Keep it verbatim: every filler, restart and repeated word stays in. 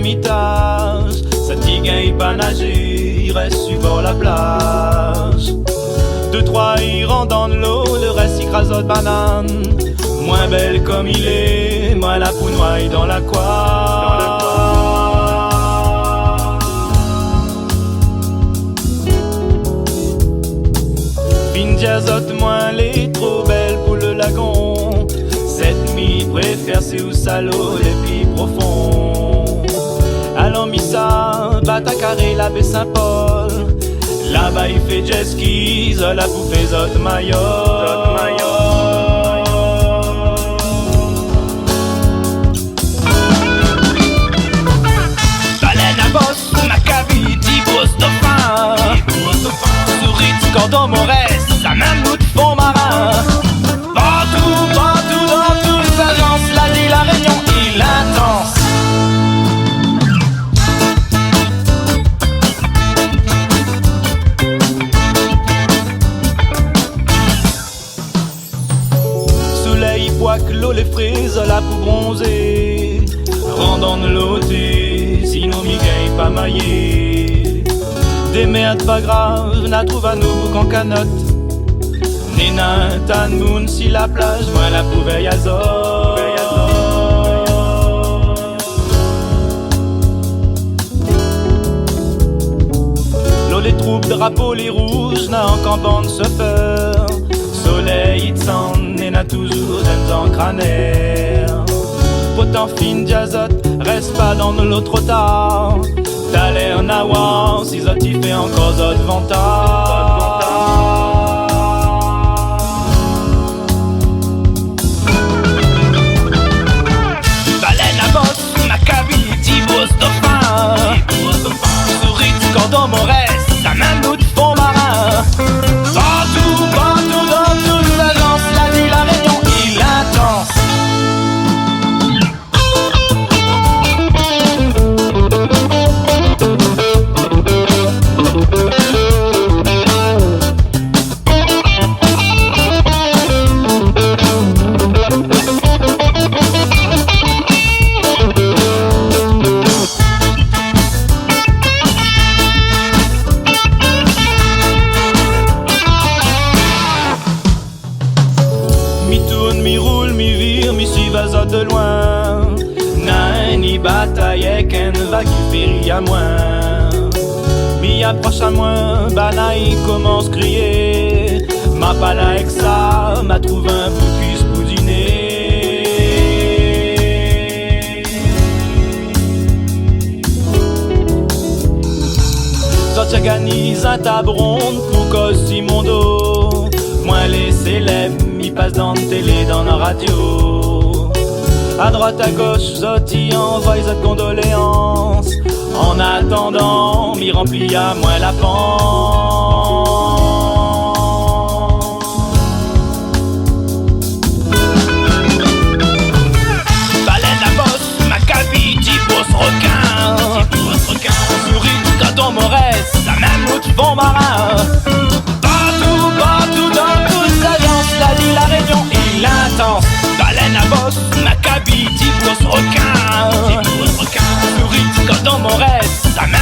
Ermitaz, sat i gingn pa nazé, i rès su bor la plaz. Dé troi i rant dan lo, lo rès i kraz zot banann. Moin bèl konm i lé, moin la pou noy dan la koir. Fine di azot moin lé tro bèl pou lo lagon. Sèt mi préfèr sé ousa lo lé pli profon. Alon mi sa bat a karé la bé Sin-Pol. Laba i fé jet ski, zot la pou fé zot mayol. Balèn a bos, makabi, ti bos dofin. Sourit, kordon morès, sa mèm bout fon marin. Partou, partou, dan tout zazans, la di La Rényon, il intans. Solèy i poik, lo lé fré, zot la pou bronzé. Rant dan lo té, sinon mi gingn pa mayé. Démèrd pa grav, na trouv anou bouk an kanot. Néna tann moun si la plaz, moin la pou vèy azot. Lo lé troup drapo lé rouz, na ankor bann sofèr. Solèy i désann, néna touzour zot zankraner. Potan fine di azot, rès pa dan lo trotar. Talèr na oir si zot i fé ankor zot vantar. Balèn a bos, makabi, ti bos dofin. Sourit, kordon morès, sa mèm bout fon marin. Partou, partou, dan tout zazans, la di La Rényon, il intans. Mi tourn, mi roul, mi vir, mi suiv azot de loin. Na inn i batay èk inn vag i fé ri amoin. Mi aprosh amoin, bana i komans kriyé. Ma pa la èk sa, ma trouv in bout kuis pou diné. Zot i organiz in tab ronn pou koz si mon do. Moin lé sélèb, mi pas dan télé, dan radio. A droit a gosh, zot i anvoy zot kondoléans. An atandan, mi ranpli amoin la pans. Balèn a bos, makabi, ti bos rokin. Sourit, kordon morès, sa mèm bout fon marin. Partou, partou, dan tout zazans, la di La Rényon, il intans. Balèn a bos, makabi, ti bos rokin. Sourit, kordon morès, sa mèm